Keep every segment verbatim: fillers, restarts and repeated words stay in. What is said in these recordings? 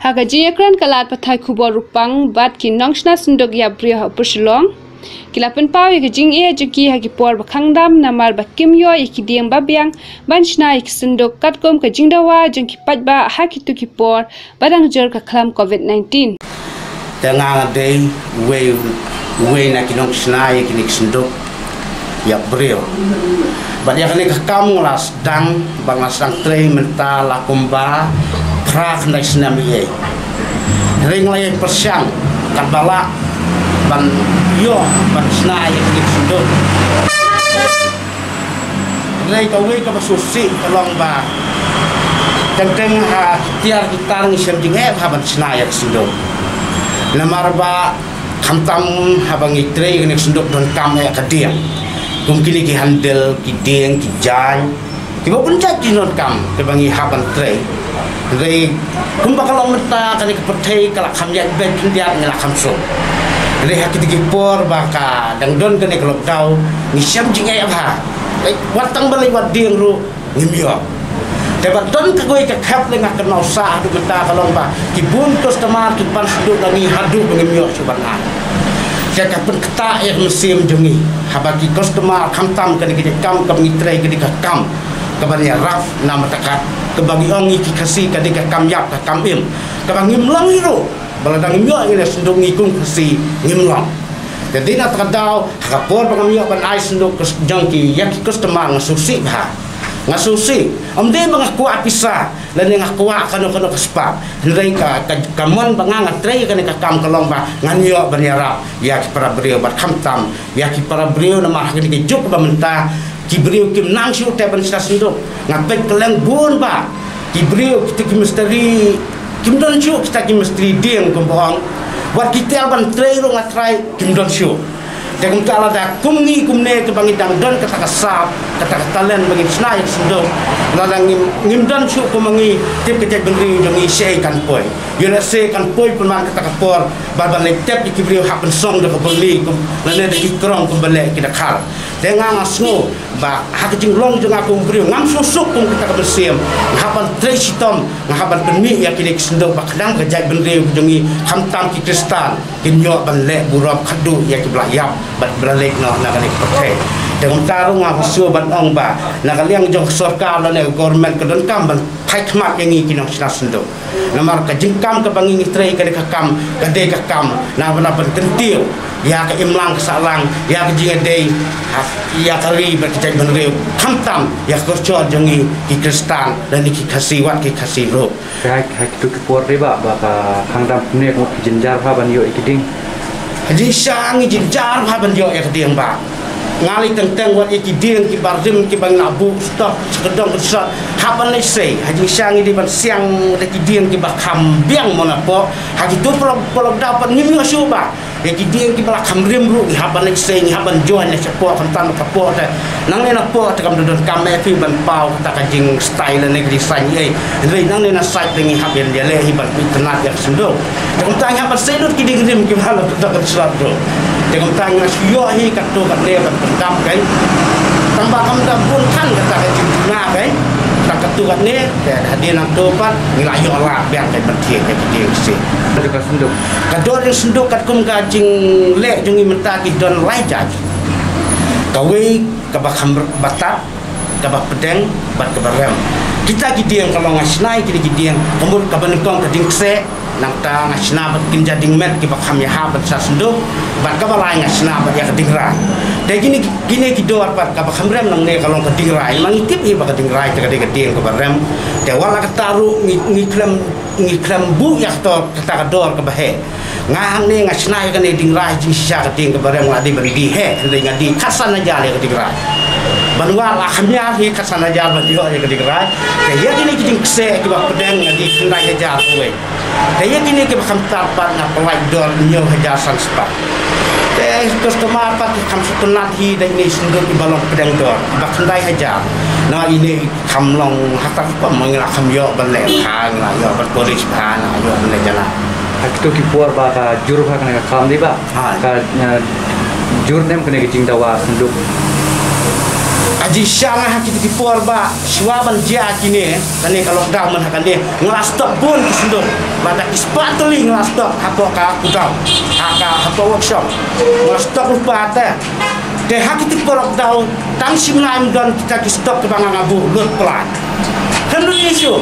Ha ka jingïakren ka lad pathai khubor ruh pang bad ki nongshna synduk ïap briew ha Upper Shillong, ki la pynpaw ïa ka jingeh jong ki ha ki por ba khang dam namar ba kim ïoh ïa ki dieng ba biang ban shna ïa ki synduk katkum ka jingdawa jong ki paidbah ha kito ki por ba dang jur ka khlam covid nineteen. Te nga nga dei wei wei na ki nongshna ïa kine ki synduk ïap briew. Bad ïa kane ka kam nga la sdang ba nga la sdang trei mynta la kumba phra khyndai snem ïa. Ring la ïa pyrshang katba lah ban ïoh ban shna ïa kine ki synduk. Hynrei kawei kaba sngewsih ka long ba teng teng ha ki tiar ki tar ngi shem jingeh bha ban shna ïa ka synduk. Namar ba khamtam haba ngi trei kane ka synduk donkam eh ka dieng. Kum kine ki handle, ki dieng, ki jaiñ, kiba bun jait ki donkam kiba ngi hap ban trei. Hynrei kumba ka long mynta kane ka pyrthei ka la kham ïaid beit khyndiat ngi la kham suk. Hynrei ha kine ki por ba ka dang don kane ka lockdown ngi shem jingeh bha. Wat tang ba leit wad dieng ruh ngim ïoh. Te ba don kawei ka khep lei nga kynmaw sah haduh mynta ka long ba ki bun customer ki pan sduk na ngi haduh ba ngim ïoh shuh ban ai. Te ka pynktah ïa ka mynsiem jong ngi haba ki customer khamtam ka dei ka kam kaba ngi trei ka dei ka kam kaban ïarap na matakat kaba ngi ong ïa ki Khasi ka dei ka kam ïap ka kam im kaba ngim long hi ruh. Ba lada ngim ïoh ïa kine ki synduk ngi kum Khasi ngim long. Te dei na kata ka daw ha ka por ba ngam ïoh ban ai synduk jong ki ïa ki customer nga sngewsih bha. Nga sngewsih. Ym dei ba nga kwah pisa lane nga kwah kano kano ka spah. Hynrei ka ka ka mon ba nga nga trei kane ka kam ka long ba ngan ïoh ban ïarap ïa ki para briew bad khamtam ïa ki para briew namar ha kane ka juk ba mynta ki briew kim nang shuh te ban shna synduk. Nga peit kylleng bun ba ki briew kita ki mistri kim don shuh kita ki mistri dieng kumba ong. Wat ki tel ban trei ruh nga trai kim don shuh. Te kumta lada kum ngi kumne kaba ngi dang don kata ka sap kata ka talent ba ngin shna ïa ka synduk. Lada ngim ngim don shuh kum ngi tip ka jaitbynriew jong ngi shaei kan poi. Ïoh lehse kan poi pynban kata ka por ba ban leit tep ïa ki briew hap ban song da ka byrni kum lane da ki krong kumba leh ki da khar. Te nga nga sngew ba ha ka jinglong jong nga kum u briew ngam suk suk kum kata ka mynsiem. Nga hap ban trei shitom, nga hap ban pynmih ïa kine ki synduk ba ka dang ka jaitbynriew jong ngi khamtam ki Khristan kin ïoh ban leh burom khadduh ïa ki ba la ïap bad ba la leit noh na kane ka pyrthei. Te kumta ruh nga shu ban ong ba na ka liang jong ka sorkar lane ka government ka donkam ban phai khmat ïa ngi ki nongshna synduk. Namar ka jingkam kaba ngi ngi trei ka dei ka kam ka dei ka kam na bana ban kyntiew ïa ka imlang ka sahlang ïa ka jingïadei ïa ka ri bad ka jaitbynriew khamtam ïa ka culture jong ngi ki Khristan lane ki Khasi wat ki Khasi ruh. Ka ha kito ki por dei ba ba ka khang dam kumne ka mut ki jynjar bha ban ïoh ïa ki dieng. Jingshisha ngi jynjar bha ban ïoh ïa ki dieng ba nga lei teng teng wat ïa ki dieng kiba rim kiba ngi la buh stok skedong ka sot hap ban lei sei. Ha jingshisha ngi dei ban siang da ki dieng kiba kham biang mo na poh ha kito paralok paralok daw pat ngim ïoh shuh ba ïa ki dieng kiba la kham rim ruh ngi hap ban lei sei ngi hap ban join lei shapoh khamtam ka poh te. Nangne na poh te kam da donkam eh phi ban paw kata ka jingstyle ne ka jingsain ei. Hynrei nangne na side te ngi hap ïa leh hi ban pyntnat ïa ka synduk. Te kumta ngi hap ban sei lut ki dieng rim kiba la pyntnat ka synduk. Te kumta ngi shu ïoh hi katto katne ban pyndap kai. Tang ba kam da bun than kata ka jingduna kai. Tang katto katne te hadien nangto pat ngi la ïoh lah biang kai ban thied ïa ki dieng shi. Ka dor ïa ka synduk katkum ka jingleh jong ngi mynta ki don lai jait. Kawei kaba kham batat kaba pdeng bad kaba rem. Kita ki dieng ka long nga shna ïa kine ki dieng ka mut kaba nyngkong ka dieng kseh nangta nga shna bad kynja dieng met kiba kham ïahap ban shna synduk bad kaba lai nga shna bad ïa ka dieng rai. Te kine kine ki dor bad kaba kham rem nangne ka long ka dieng rai. Ma ngi tip hi ba ka dieng rai te ka dei ka dieng kaba rem. Te wat la katta ruh ngi ngi khlem ngi khlem buh ïa kata kata ka dor kaba heh. Nga hangne nga shna ïa kane dieng rai jingshisha ka dieng kaba rem nga dei ban die heh hynrei nga die khatsan hajar ïa ka dieng rai. Ban wad la kham ïar hi khatsan hajar ban ïoh ïa ka dieng rai. Te ïa kine ki dieng kseh kiba pdeng nga die khyndai hajar kawei. Te ïa kine kiba kham tad pat nga pynlait dor hynñiew hajar san spah. Te customer pat ki kham sngewtynnat hi da ine i synduk kiba long pdeng dor kiba khyndai hajar. Na ine i kham long hatak pam ngi la kham ïoh ban leh bha ngi la ïoh ban polish bha ngi la ïoh ban leh jana. Ha kito ki por ba ka jur bha kane ka kam dei ba. Ha. Ka, eh, jur nem kane ka jingdawa synduk. Ka jingshisha nga ha kito ki por ba shuwa ban jia kine, kane ka lockdown mynta kane, nga la stock bun ki synduk. Lada ki spah tylli nga la stock hapoh ka kudaw, ha ka, hapoh workshop. Nga la stock lypa te. Te ha kito ki por lockdown, tang shi bnai ym don kita ki stock kiba nga nga buh, lut palat. Kan lut issue.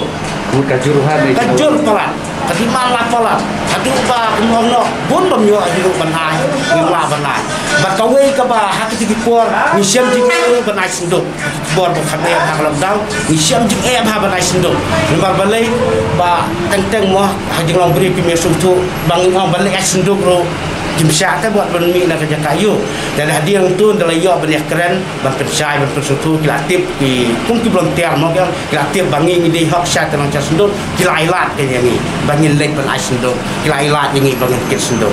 Mut ka jur ha ne. Ka jur palat. Ka demand la palat. Haduh ba kumno kumno, bun bym ïoh hi ruh ban ai, ngim lah ban ai. Bad kawei kaba ha kito ki por ngi shem jingeh ruh ban ai synduk. Ki por ba kham eh bha ka lockdown, ngi shem jingeh bha ban ai synduk. Namar balei? Ba teng teng mo ha jinglong briew kim ïoh sngewthuh, ba ngin ong ban leit ai synduk ruh kim shah te, bad ban mih na ka jaka ïoh. Te hadien to ynda la ïoh ban ïakren, ban pynshai, ban pynsngewthuh, ki la tip, ki, kum ki volunteer mo, ki, ki la tip ba ngi ngi dei hok shai tang sha synduk, ki la ai lad ïa ngi ba ngin leit ban ai synduk, ki la ai lad ïa ngi ba ngin kit synduk.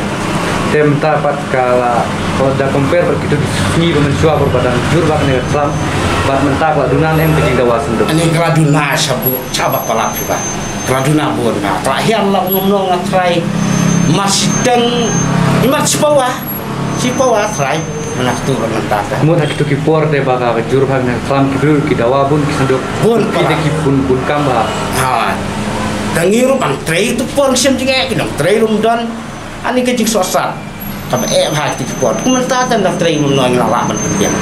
Te mynta pat ka la, ko da compare bad kito ki sngi ba mynshuwa, ba dang jur bha kane ka khlam, bad mynta ka la duna ne em ka jingdawa synduk? Ani ka la duna shabu, shaba palat phi ba. Ka la duna bun bha. Ka la hiar la ngam long nga trai. Mar shiteng, i mar shipawa. Shipawa trai. Mana tu ba mynta ka. Mut ha kito ki por te ba ka jur bha kane ka khlam, ki briew ki dawa bun ki synduk. Bun ki palat. Te ki bun bun kam bha. Ha. Dang ngi ruh ban trei tu por shem jingeh, ki nongtrei ruh ym don. Ani ka jingsohsat. Kaba eh bha kito ki por. Kumta te nda trei ym nang lah lah ban pynbiang.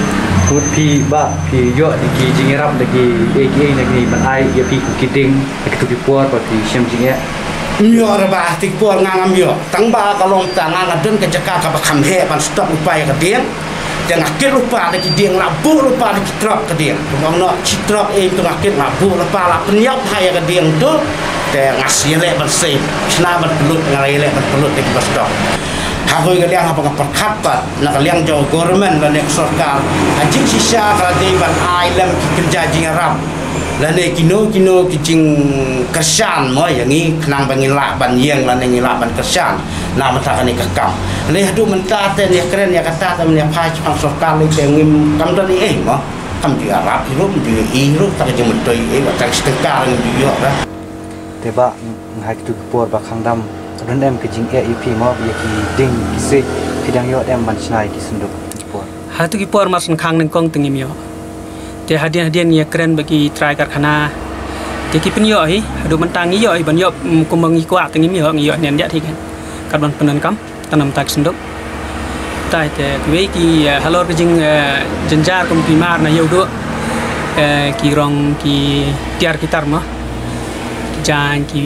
Mut phi ba phi ïoh da ki jingïarap da ki A K A na ki ban ai ïa phi kum ki dieng ha kito ki por ba phi shem jingeh? Ym ïoh re ba ha kito ki por nga ngam ïoh. Tang ba ka long ta nga nga don ka jaka kaba kham heh ban stock lypa ïa ka dieng. Te nga kit lypa da ki dieng, la buh lypa da ki trok ka dieng. Kumno shi trok eh to nga kit, la buh lypa, la pynïap ha ïa ka dieng to. Te nga sa ïaleh ban save, shna ban pynlut, nga la ïaleh ban pynlut da kiba stock. Ha kawei ka liang haba nga pyrkhat pat na ka liang jong ka government lane ka sorkar, ka jingshisha ka la dei ban ai lem ki kynja jingïarap lane kino kino ki jingkyrshan mo ïa ngi, khnang ba ngin lah ban ïeng lane ngin lah ban kyrshan na bynta kane ka kam. Lane haduh mynta te ngi kren ïa kata, te mynta phai shaphang sorkar lei te ngim, kam don ei ei mo. Kam ju ïarap hi ruh, kam ju ïohi hi ruh, ta ka jingmyntoi ei, wat tang shi tyngka ngim ju ïoh re. Te ba, ha kito ki por ba khang dam, ka don em ka jingeh ïa phi mo, ïa ki dieng ki siej, phi dang ïoh em ban shna ïa ki synduk ki por? Ha kito ki por mar shu khang nyngkong te ngim ïoh. Te hadien hadien ngi ïakren bad ki trai karkhana. Te ki pynïoh hi, haduh mynta ngi ïoh hi ban ïoh, mm, kumba ngi kwah te ngim ïoh, ngi ïoh nyen diat hi kan. Kat ban pyndonkam. Tang namar ki synduk. Te te kiwei ki, eh, halor ki jing, eh, jynjar kum ki mar na ïew duh. Eh, ki rong ki tiar ki tar mo. Ki jaiñ ki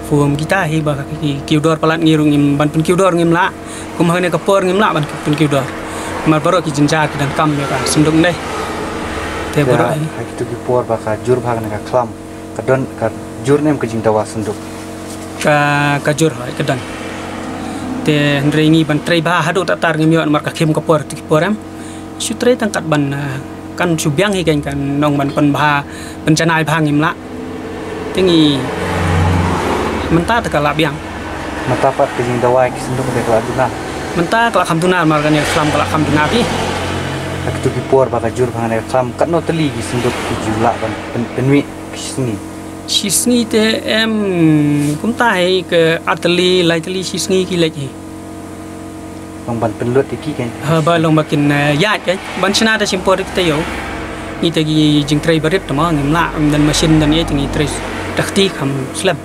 fum kita hi ba ki, ki, kiew dor palat ngi ruh ngim ban pynkiew dor ngim lah. Kum hangne ka por ngim lah ban pynkiew dor. Mar baroh ki jynjar ki donkam ïa ka synduk ndei. Te baroh hi. Ha kito ki por ba ka jur bha kane ka khlam. Ka don, ka jur ne em ka jingdawa synduk? Ka, ka jur hoi, ka don. Te hynrei ngi ban trei bha haduh tatar ngim ïoh namar ka khim ka por, kito ki por em. Shu trei tang kat ban, ah, kan shu biang hi kan, kan nong ban pynbha, pynjanai bha ngim lah. Te ngi mynta te ka la biang. Mynta pat ka jingdawa ki synduk te ka la duna? Mynta ka la kham duna namar kane ka khlam ka la kham duna phi. Ha kito ki por ba ka jur bha kane ka khlam, katno tylli ki synduk ki ju lah ban pyn-, pynmih? Shi sngi. Shi sngi te em kumta hi ka ar tylli, lai tylli shi sngi ki leit hi. Long ban pynlut ïa ki kan? Ha, ba long ba kin, eh, ïaid kan. Ban shna da shim por kita ïoh. Ngi te ngi jingtrei barit te mo, ngim lah, ym don machine don ïa te ngi trei da kti kham slem.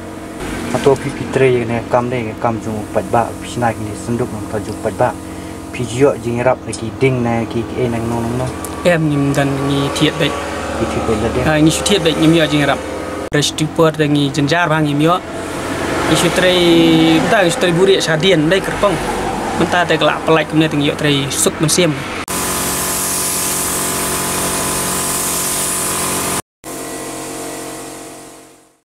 Hato phi phi trei ïa kane ka kam de, ka kam jong u paidbah, phi shna kine ki synduk nangta jong u paidbah? Phi ju ïoh jingïarap na ki dieng na ki, ki ei nangno nangno? Em, ngim don, ngi thied beit. Ngi thied beit lade? Ah, ngi shu thied beit, ngim ïoh jingïarap. Hynrei shu por te ngi jynjar bha ngim ïoh. Ngi shu trei, mynta ngi shu trei buhrieh shadien, dei kyrpong. Mynta te ka la pynlait kumne te ngi ïoh trei suk mynsiem.